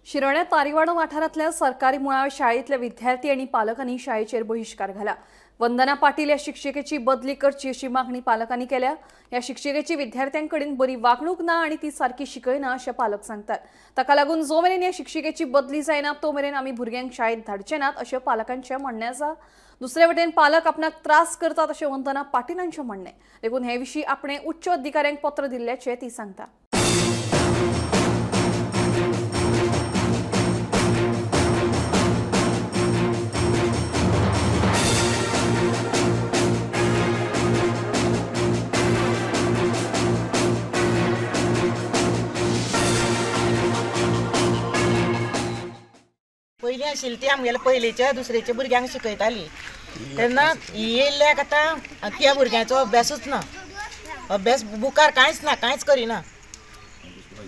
शिरोण्या तारीवाडो वाठारांतल्या सरकारी मुळाव्या शाळेंतल्या विद्यार्थी आणि पालकांनी शाळेचेर बहिश्कार घाला. वंदना पाटील या शिक्षिकेची बदली करची अशी मागणी पालकांनी केल्या. या शिक्षिकेची विद्यार्थ्यांकडेन बरी वागणूक ना आणि ती सारकी शिकयना अशें पालक सांगतात. ताका लागून जो मेरेन या शिक्षिकेची बदली जायना तो मेरेन आमी भुरग्यांक शाळेत धाडचे नात अशें पालकांचें म्हणणें आसा. दुसरे वटेन पालक आपणाक त्रास करतात अशें वंदना पाटील हांचें म्हणणें. देखून हे विशीं आपणें उच्च अधिकाऱ्यांक पत्र दिल्ल्याचें ती सांगता. पयलीं आशिल्ली ती आमगेल्या पयलींच्या दुसरेच्या भुरग्यांक शिकयताली तेन्ना ही येयल्ल्याक आतां त्या भुरग्यांचो अभ्यासूच ना, अभ्यास बुकार कांयच ना, कांयच करिना.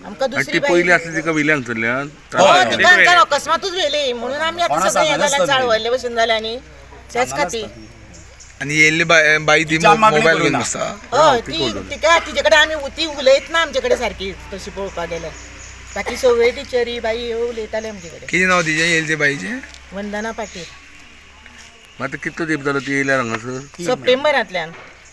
आमकां आणि दुसरी ती बाई पयली आसली तिका व्हेली हांगसरल्यान. हय, तिका आमकां अकस्मातूच व्हेली म्हणून आमी आतां कोणा सगळें हें जालें, सांगनासतना. चाळवल्ले भशेन जालें आनी तेच खातीर. आनी येयल्ली बाय बाई ती तिच्या मागणी मोबायल घेवन करिना. बसता. हय, ती तिका तिजे कडेन आमी ती उलयत ना आमचे कडेन सारकी तशी पळोवपाक गेल्यार. बाकी सगळ्यो टिचरी बाई ह्यो उलयताले आमचे कडेन. कितें नांव तिजें येयलें ते बाईचें? वंदना पाटील. मागीर आतां कितलो तेंप जालो ती येयल्यार हांगासर? सप्टेंबरांतल्यान.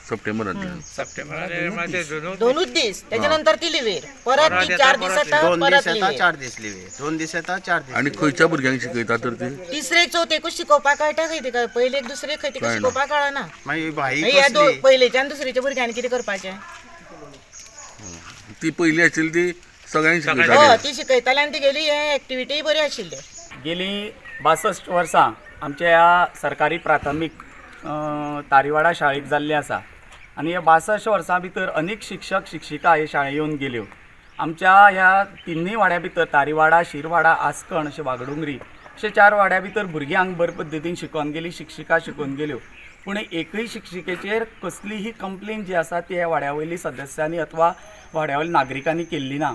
सप्टेंबरांतल्यान. दोनूच दीस, त्याच्या नंतर ती लिवेर परत ती 4 दीस येता, दोन परत दीस येता लिवेर. 4 दीस लिवे, 2 दीस येता 4 दीस. आनी खंयच्या भुरग्यांक शिकयता तर ती? तिसरेक चवथेकूच शिकोवपाक कळटा खंय तिका, पयलेक दुसरेक खंय तिका कळना. शिकोवपाक कळना. मागीर भाई ह्या कसली? पयलेच्यान दुसरेच्या भुरग्यांनी कितें करपाचें? ती पयली आशिल्ली ती सगळ्यांक हय, शिकयताली. ती शिकयताली आनी तिगेली हे एक्टिविटीय बरी आशिल्ली. गेली 62 वर्सां आमच्या ह्या सरकारी प्राथमीक तारीवाडा शाळेक जाल्ली आसा आनी ह्या 62 वर्सां भितर अनेक शिक्षक शिक्षिका हे शाळेक येवन गेल्यो. आमच्या ह्या तिनूय वाड्या भितर तारीवाडा, शिरवाडा, आसकण अशें वागडुंगरी अशे 4 वाड्या भितर भुरग्यांक बरे पद्दतीन शिकोवन गेली, शिक्षिका शिकोवन गेल्यो. पूण एकूय शिक्षिकेचेर कसलीही कंप्लेन जी आसा ती ह्या वाड्या वयली सदस्यांनी अथवा वाड्या वयल्या नागरिकांनी केल्ली ना.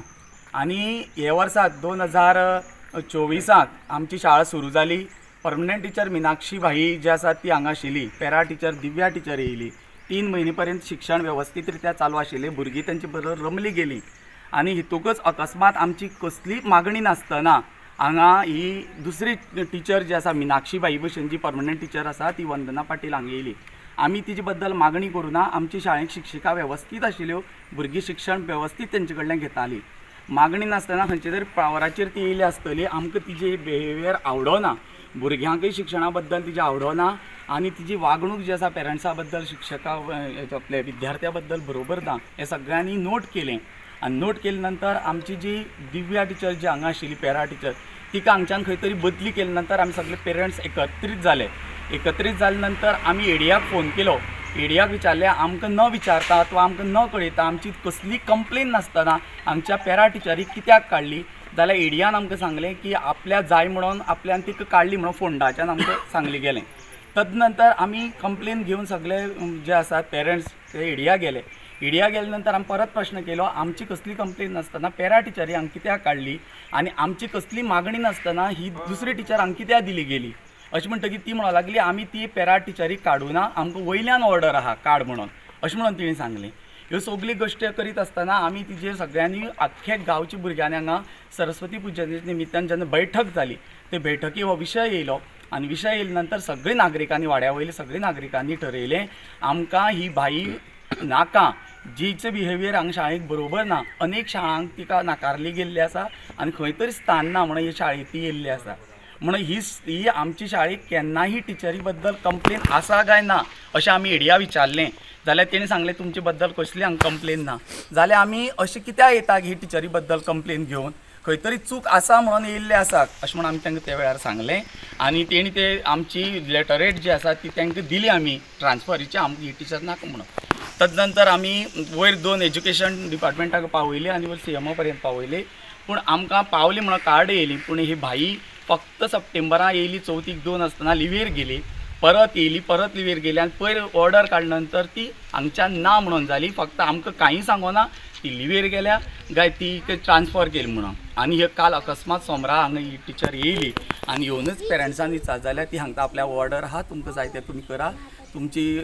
आनी हे वर्सा 2024 आमची शाळा सुरू जाली. परमनंट टिचर मिनाक्षी भाई जी आसा ती हांगा आशिल्ली, पॅरा टिचर दिव्या टिचर येयली. 3 म्हयने पर्यंत शिक्षण वेवस्थीत रित्या चालू आशिल्लें, भुरगीं तेंचे बरोबर रमली गेली. आनी हितूकच अकस्मात आमची कसलीच मागणी नासतना हांगा ही दुसरी टिचर जी आसा मिनाक्षी भाई भशेन जी परमनंट टिचर आसा ती वंदना पाटील हांगा येयली. आमी तिजे बद्दल मागणी करूं ना. आमची शाळेंत शिक्षिका वेवस्थीत आशिल्ल्यो, भुरगीं शिक्षण वेवस्थीत तेंचे कडल्यान घेतालीं. मागणी नासतना खंयच्या तरी पावराचेर ती येयली आसतली. आमकां तिजे बिहेवियर आवडना, भुरग्यांकय शिक्षणा बद्दल तिजें आवडना आनी तिजी वागणूक जी आसा पेरंट्सा बद्दल, शिक्षका आपल्या विद्यार्थ्या बद्दल बरोबर ना हें सगळ्यांनी नोट केलें. आनी नोट केले नंतर आमची जी दिव्या टिचर जी हांगा आशिल्ली पॅरा टिचर तिका हांगच्यान खंय तरी बदली केले नंतर आमी सगळे पेरंट्स एकत्रीत जाले. एकत्रीत जाले नंतर आमी एडियाक फोन केलो. एडियाक विचारलें आमकां न विचारता अथवा आमकां न कळयता आमची कसली कंप्लेन नासतना आमच्या पॅरा टिचरीक कित्याक काडली जाल्यार एडियान आमकां सांगलें की आपल्या जाय म्हणून आपल्यान तिका काडली म्हणून फोंडाच्यान आमकां सांगलें गेलें. तदनंतर आमी कंप्लेन घेवन सगळे जे आसात पेरंट्स ते एडिया गेले. एडिया गेले नंतर आमी परत प्रश्न केलो आमची कसली कंप्लेन नासतना पॅरा टिचरी हांगा कित्याक काडली आनी आमची कसली मागणी नासतना ही दुसरी टिचर हांगा कित्याक दिली गेली अशें म्हणटकीर ती म्हणूंक लागली आमी ती पॅरा टिचरी काडूना, आमकां वयल्यान ऑर्डर आहा काड म्हणून अशें म्हणून तिणें सांगलें. ह्यो सगल्यो गोश्टी करीत आसतना आमी तिजेर सगळ्यांनी आख्खे गांवच्या भुरग्यांनी हांगा सरस्वती पुजेच्या निमित्तान जेन्ना बैठक जाली ते बैठकी हो विशय येयलो आनी विशय येयले नंतर सगळे नागरिकांनी वाड्या वयले सगळे नागरिकांनी ठरयलें आमकां ही बाई नाका, जिचें बिहेवियर हांगा शाळेक बरोबर ना, अनेक शाळांक तिका नाकारली गेल्ली आसा आनी खंय तरी स्थान ना म्हणून ही शाळेंत ती येयल्ली आसा. म्हणून ही आमची शाळेक केन्नाही टिचरी बद्दल कंप्लेन आसा काय ना अशें आमी एडिया विचारलें जाल्यार तेणी सांगलें तुमचे बद्दल कसली हांगा कंप्लेन ना. जाल्यार आमी अशें कित्याक येता ही टिचरी बद्दल कंप्लेन घेवन, खंय तरी चूक आसा म्हणून येयल्ले आसा अशें म्हणून आमी तांकां त्या वेळार सांगलें. आनी तेणी ते आमची लेटरेट जी आसा ती तांकां दिली आमी ट्रान्सफरीची, आमकां ही टिचर नाका म्हणून. तदनंतर आमी वयर 2 एज्युकेशन डिपार्टमेंटाक पावयली आनी वयर सीएमओ पर्यंत पावयली. पूण आमकां पावली म्हणून कार्ड येयली, पूण ही भाई फक्त सप्टेंबराक येयली, चवथीक 2 आसतना लिवेर गेली, परत येयली, परत लिवेर गेली आनी पयर ऑर्डर काडल्या नंतर ती हांगच्यान ना म्हणून जाली. फक्त आमकां कांय सांगोना ती लिवेर गेल्या काय ती ट्रान्सफर केली म्हणून. आनी हे काल अकस्मात सोमरा हांगा ही टिचर येयली आनी येवनच पेरंट्सान विचार जाल्यार ती हांगता आपल्या ऑर्डर आहा, तुमकां जाय तें तुमी करा, तुमची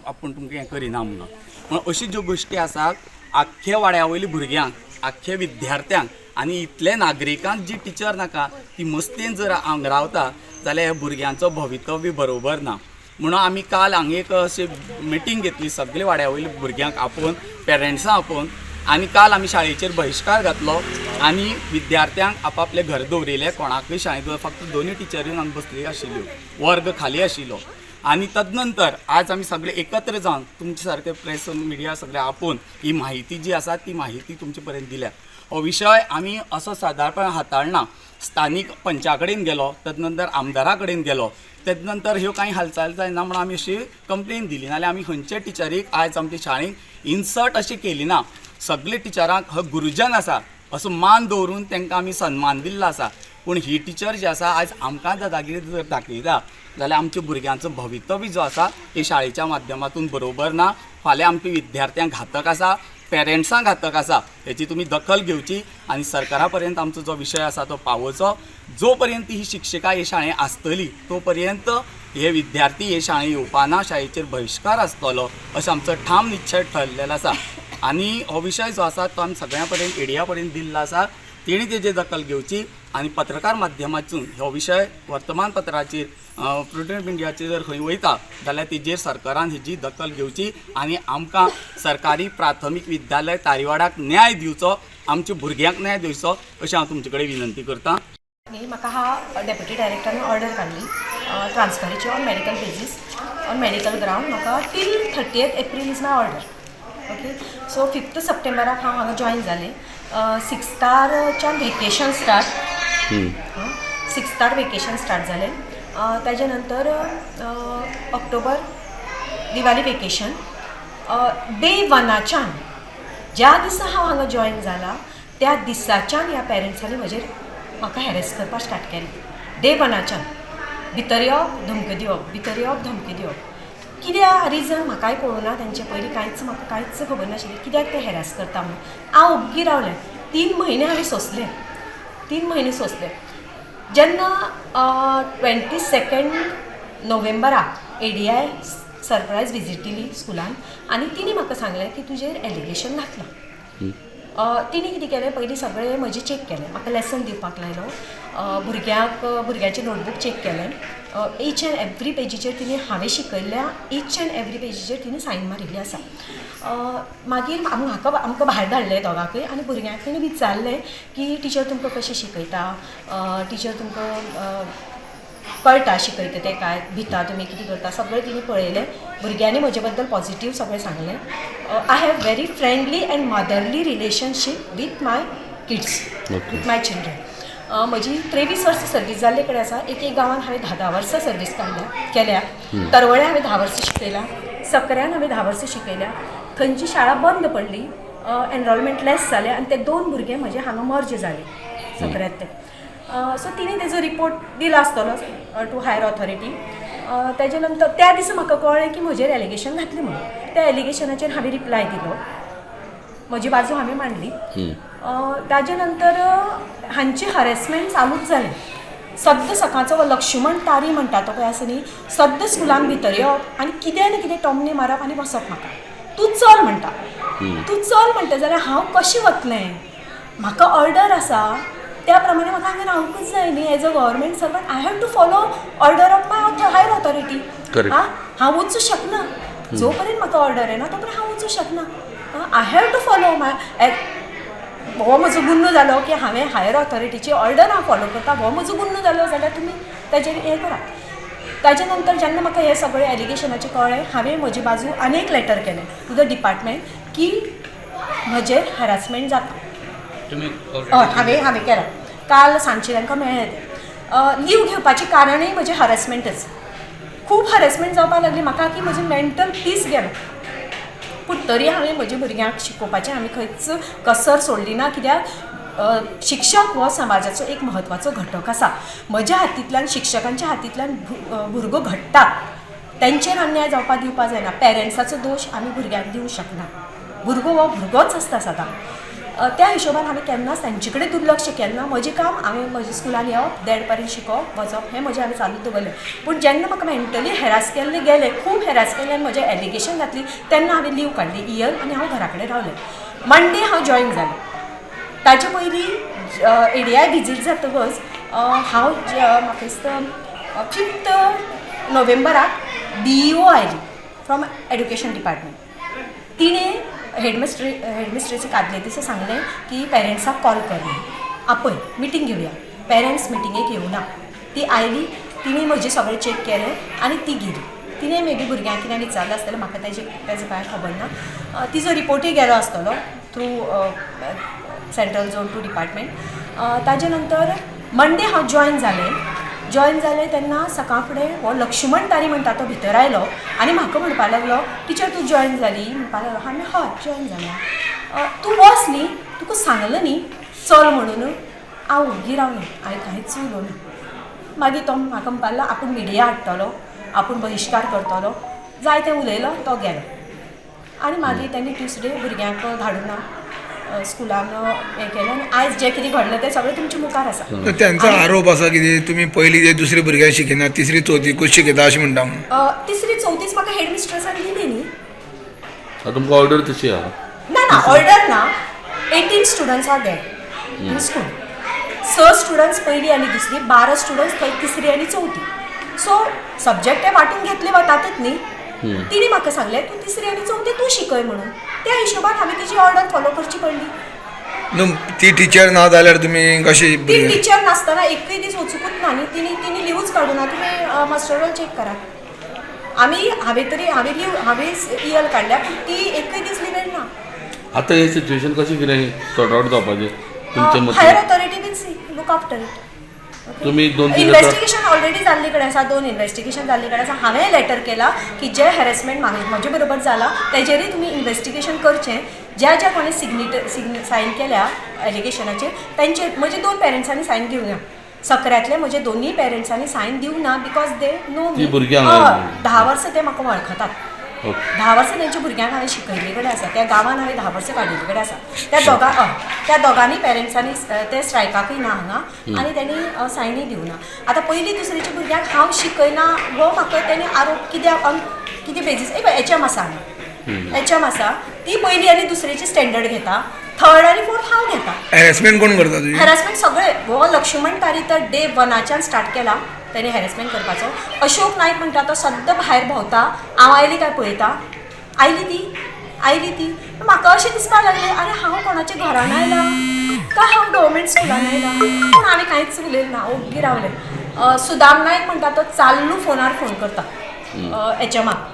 आपूण तुमकां हें करिना म्हणून. म्हणून अशी ज्यो गोश्टी आसात आख्खे वाड्या वयल्या भुरग्यांक, आख्खे विद्यार्थ्यांक आनी इतले नागरिकांक जी टिचर नाका ती मस्तेन जर हांगा रावता जाल्यार ह्या भुरग्यांचो भवितव्य बरोबर ना. म्हणून आमी काल हांगा एक अशी मिटींग घेतली सगळे वाड्या वयल्या भुरग्यांक आपोवन, पेरंट्सां आपोवन, आनी काल आमी शाळेचेर बहिश्कार घातलो आनी विद्यार्थ्यांक आपापले घर दवरिले. कोणाकूय शाळेंत फक्त दोनूय टिचरी आमी बसलेली आशिल्ल्यो, वर्ग खाली आशिल्लो. आनी तदनंतर आज आमी सगळे एकत्र जावन तुमचे सारके प्रेस मिडिया सगळे आपोवन ही म्हायती जी आसा ती म्हायती तुमचे पर्यंत दिल्या. हो विशय आमी असो सादारणपणान हाताळना. स्थानीक पंचा कडेन गेलो, तदनंतर आमदारा कडेन गेलो, तदनंतर ह्यो कांय हालचाल जायना म्हणून आमी अशी कंप्लेन दिली. नाल्यार आमी खंयचे टिचरीक आयज आमच्या शाळेंत इन्सर्ट अशी केली ना. सगळे टिचरांक हो गुरुजन आसा असो मान दवरून तांकां आमी सन्मान दिल्लो आसा. पूण ही टिचर जी आसा आयज आमकां दादागिरी जर दाखयता जाल्यार आमच्या भुरग्यांचो भवितव्य जो आसा हे शाळेच्या माध्यमातून बरोबर ना. फाल्यां आमच्या विद्यार्थ्यांक घातक आसा, पेरंट्सांक घातक आसा. हेची तुमी दखल घेवची आनी सरकारा पर्यंत आमचो जो विशय आसा तो पावोवचो. जो पर्यंत ही शिक्षिका हे शाळेंत आसतली तो पर्यंत हे विद्यार्थी हे शाळेंत येवपाना, शाळेचेर बहिश्कार आसतलो अशें आमचो ठाम निश्चय ठरलेलो आसा. आनी हो विशय जो आसा तो आमी सगळ्यां पर्यंत एडिया पर्यंत दिल्लो आसा. तेणी तेजेर दखल घेवची आनी पत्रकार माध्यमातून हो विशय वर्तमानपत्राचेर, प्रिंट मिडियाचेर जर खंय वयता जाल्यार तेजेर सरकारान हेजी दखल घेवची आनी आमकां सरकारी प्राथमीक विद्यालय तारीवाडाक न्याय दिवचो, आमच्या भुरग्यांक न्याय दिवचो अशें हांव तुमचे कडेन विनंती करतां. म्हाका हा डेप्युटी डायरेक्टरान ऑर्डर काडली ट्रान्सफराची on medical basis, on medical ground. म्हाका till 30 April is my order. Okay, so 5 सप्टेंबराक हांव हांगा जॉयन जालें. 6थारच्यान वेकेशन स्टार्ट, 6थार वेकेशन स्टार्ट जालें. ताजे नंतर ऑक्टोबर दिवाली वेकेशन. डे 1च्यान ज्या दिसा हांव हांगा जॉयन जाला त्या दिसाच्यान ह्या पेरंट्सांनी म्हजेर म्हाका हॅरेस करपाक स्टार्ट केलें. डे 1च्यान भितर येवप, धमक्यो दिवप, भितर येवप, धमक्यो दिवप. कित्याक रिजन म्हाकाय कळूना. तेंचे पयलीं कांयच म्हाका कांयच खबर नाशिल्लें कित्याक ते हॅरेस करता म्हणून. हांव ओग्गी रावलें. 3 म्हयने हांवें सोंसलें, 3 म्हयने सोंसले. जेन्ना 22 नोव्हेंबराक ADI surprise visit दिली स्कुलान आनी तिणी म्हाका सांगलें की तुजेर एलिगेशन घातलां. तिणी कितें केलें, पयलीं सगळें म्हजें चॅक केलें, म्हाका लेसन दिवपाक लायलो, भुरग्यांक भुरग्यांचें नोटबूक चॅक केलें. इच एंड एवरी पेजीचेर तिणी हांवें शिकयल्ल्या इच एंड एवरी पेजीचेर तिणी सायन मारिल्ली आसा. मागीर म्हाका आमकां भायर धाडलें दोगांकय आनी भुरग्यांक तिणी विचारलें की टिचर तुमकां कशें शिकयता, टिचर तुमकां कळटा शिकयता तें काय, भिता तुमी कितें करता, सगळें तिणी पळयलें. भुरग्यांनी म्हजे बद्दल पॉझिटीव सगळें सांगलें. I have very friendly and motherly relationship with my kids, with my children. म्हजी 23 वर्सां सर्वीस जाल्ले कडेन आसा. एक एक गांवांत हांवें 10-10 वर्सां सर्वीस काडल्या केल्या. तरवळ्या हांवें 10 वर्सां शिकयल्या, सकऱ्यान हांवें 10 वर्सां शिकयल्या. थंयची शाळा बंद पडली, एनरोलमेंट लेस जालें आनी ते 2 भुरगे म्हजे हांगा मर्ज जाले सकऱ्यांत ते. सो तिणें तेजो रिपोर्ट दिला आसतलो टू हायर ऑथॉरिटी. ताजे नंतर त्या दिसा म्हाका कळ्ळें की म्हजेर एलिगेशन घातलें म्हणून. त्या एलिगेशनाचेर हांवें रिप्लाय दिलो, म्हजी बाजू हांवें मांडली. ताजे नंतर हांची हरेसमेंट चालूच जालें. सद्दां सकाळचो लक्ष्मण तारी म्हणटा तो पळय आसा न्ही, सद्दां स्कुलान भितर येवप आनी कितें ना कितें टोमणे मारप आनी बसप. म्हाका तूं चल म्हणटा, तूं चल म्हणटा जाल्यार हांव कशें वतलें, म्हाका ऑर्डर आसा त्या प्रमाणे म्हाका हांगा रावंकूच जाय न्ही. As a government servant I have to follow order of my higher authority. आं, हांव वचूं शकना जो पर्यंत म्हाका ऑर्डर येना तो पर्यंत हांव वचूं शकना. I have to follow my, हो म्हजो गुन्नो जालो की हांवें हायर ऑथॉरिटीची ऑर्डर हांव फॉलो करता, हो म्हजो गुन्नो जालो जाल्यार तुमी ताजेर हें करात. ताजे नंतर जेन्ना म्हाका हें सगळें एलिगेशनाचें कळ्ळें, हांवें म्हजी बाजू आनी एक लेटर केलें टू the department की म्हजेर हॅरासमेंट जाता. हय, हांवें केलां. काल सांजचें तांकां मेळ्ळें तें. लीव घेवपाचें कारणूय म्हजें हॅरासमेंटच. खूब हॅरासमेंट जावपाक लागली म्हाका की म्हजें मेंटल पीस गेलो. पूण तरी हांवें म्हज्या भुरग्यांक शिकोवपाचें आमी खंयच कसर सोडली ना. कित्याक शिक्षक हो समाजाचो एक म्हत्वाचो घटक आसा. म्हज्या हातींतल्यान, शिक्षकांच्या हातींतल्यान भुरगो घडटा, तेंचेर अन्याय जावपाक दिवपाक जायना. पेरंट्साचो दोश आमी भुरग्यांक दिवंक शकना. भुरगो हो भुरगोच आसता सदां. त्या हिशोबान हांवें केन्नाच तांचे कडेन दुर्लक्ष केलें ना. म्हजें काम हांवें म्हज्या स्कुलान येवप, 1:30 पर्यंत शिकोवप, वचप, हें म्हजें हांवें चालूच दवरलें. पूण जेन्ना म्हाका मेंटली हॅरास केल्लें गेलें, खूब हॅरास केलें आनी म्हजें एलिगेशन घातली, तेन्ना हांवें लीव काडली इयर आनी हांव घरा कडेन रावलें. मंडे हांव जॉयन जालें. ताजे पयलीं एडीआय विजीट जातकच हांव म्हाका दिसता 5 नोव्हेंबराक डीईओ आयली फ्रॉम एड्युकेशन डिपार्टमेंट. तिणें हेडमिस्ट्रेसीक आदले दिसा सांगलें की पेरंट्साक कॉल कर म्हणून, आपय, मिटींग घेवया. पेरंट्स मिटिंगेक येवना. ती आयली, तिणें म्हजें सगळें चॅक केलें आनी ती गेली. तिणें मे बी भुरग्यांक कितें विचारलें आसतलें, म्हाका तेजें कांय खबर ना. तिजो रिपोर्टूय गेलो आसतलो through central zone to department. ताजे नंतर मंडे हांव जॉयन जालें. जॉयन जालें तेन्ना सकाळ फुडें हो लक्ष्मण तारी म्हणटा तो भितर आयलो आनी म्हाका म्हणपाक लागलो, टिचर तूं जॉयन जाली म्हणपाक लागलो. हांवें हय जॉयन जालें. तूं वच न्ही, तुका सांगलें न्ही चल म्हणून. हांव ओग्गी रावलें, हांवें कांयच उलोवना. मागीर तो म्हाका म्हणपाक लागलो आपूण मिडिया हाडटलो, आपूण बहिश्कार करतलो, जाय तें उलयलो, तो गेलो. आनी मागीर तेणी ट्युजडे भुरग्यांक धाडूना स्कुलान हें केलें आनी आयज जें कितें घडलें तें सगळें तुमच्या मुखार आसा. तर त्यांचा आरोप आसा की तुमी पयली ते दुसरी भुरग्यांक शिकयना, तिसरी चवथीकूच शिकयता अशें म्हणटा म्हणून. तिसरी चवथीच म्हाका हेड मिस्ट्रसान दिली न्ही. आतां तुमकां ऑर्डर तशी आहा? ना ना, ऑर्डर ना. 18 students are there in school. 6 students पयली आनी दुसरी, 12 स्टुडंट्स थंय तिसरी आनी चवथी. सो सब्जॅक्ट ते वांटून घेतले वतातच न्ही. तिणें म्हाका सांगलें तूं तिसरी आनी चवथी तूं शिकय म्हणून. त्या हिशोबान हांवें तिची ऑर्डर फॉलो करची पडली. न्हू, ती टिचर ना जाल्यार तुमी कशी ती भुरग्यांक? टिचर नासतना एकूय दीस वचुकूच ना न्ही. तिणी लिवूच काडूना. तुमी मस्टर रोल चॅक करात. आमी हांवें तरी हांवें लीव हांवें इयल काडल्या, पूण ती एकूय दीस लिवेर ना. आतां हें सिच्युएशन कशें कितें सॉर्ट आवट जावपाचें तुमच्या हायर मतीन? Authority will see, look after it. तुमी 2-3 दिसा इन्व्हेस्टिगेशन ऑलरेडी जाल्ले कडेन आसा. 2 इन्व्हेस्टिगेशन जाल्ले कडेन आसा. हांवें लेटर केला की जे हॅरेसमेंट म्हजे बरोबर जाला तेजेरूय तुमी इन्व्हेस्टिगेशन करचें. ज्या ज्या कोणें सिग्नेटर सायन केल्या एलिगेशनाचेर तेंचेर. म्हजे 2 पेरंट्सांनी सायन घेवना. सकऱ्यांतले म्हजे दोनूय पेरंट्सांनी सायन दिवना because they know. ती भुरगीं हांगा आयिल्लीं. 10 वर्सां ते म्हाका वळखतात. 10 वर्सां तेंच्या भुरग्यांक हांवें शिकयल्ले कडेन आसा. त्या गांवान हांवें 10 वर्सां काडिल्ले कडेन आसा. त्या दोगांनी पेरंट्सांनी ते स्ट्रायकाकूय ना हांगा आनी तेणी सायनूय दिवना. आतां पयली दुसरेच्या भुरग्यांक हांव शिकयना हो म्हाका तेणी आरोप कित्याक, कितें बेजीस? एच एम आसा हांगा, एच एम आसा. ती पयली आनी दुसरेची स्टँडर्ड घेता, थर्ड आनी फोर्थ हांव घेता. हॅरेसमेंट कोण करता तुजी? हॅरासमेंट सगळे. हो लक्ष्मण तारी तर डे वनाच्यान स्टार्ट केला तेणे हॅरेसमेंट करपाचो. अशोक नायक म्हणटा तो सद्दां भायर भोंवता. हांव आयली काय पळयता, आयली ती, आयली ती. म्हाका अशें दिसपाक लागलें, आरे हांव कोणाच्या घरान आयलां काय हांव गव्हर्मेंट स्कुलान आयलां? पूण हांवें कांयच उलयलें ना, ओग्गी रावलें. सुदाम नायक म्हणटा तो चालू फोनार फोन करता एच एमाक.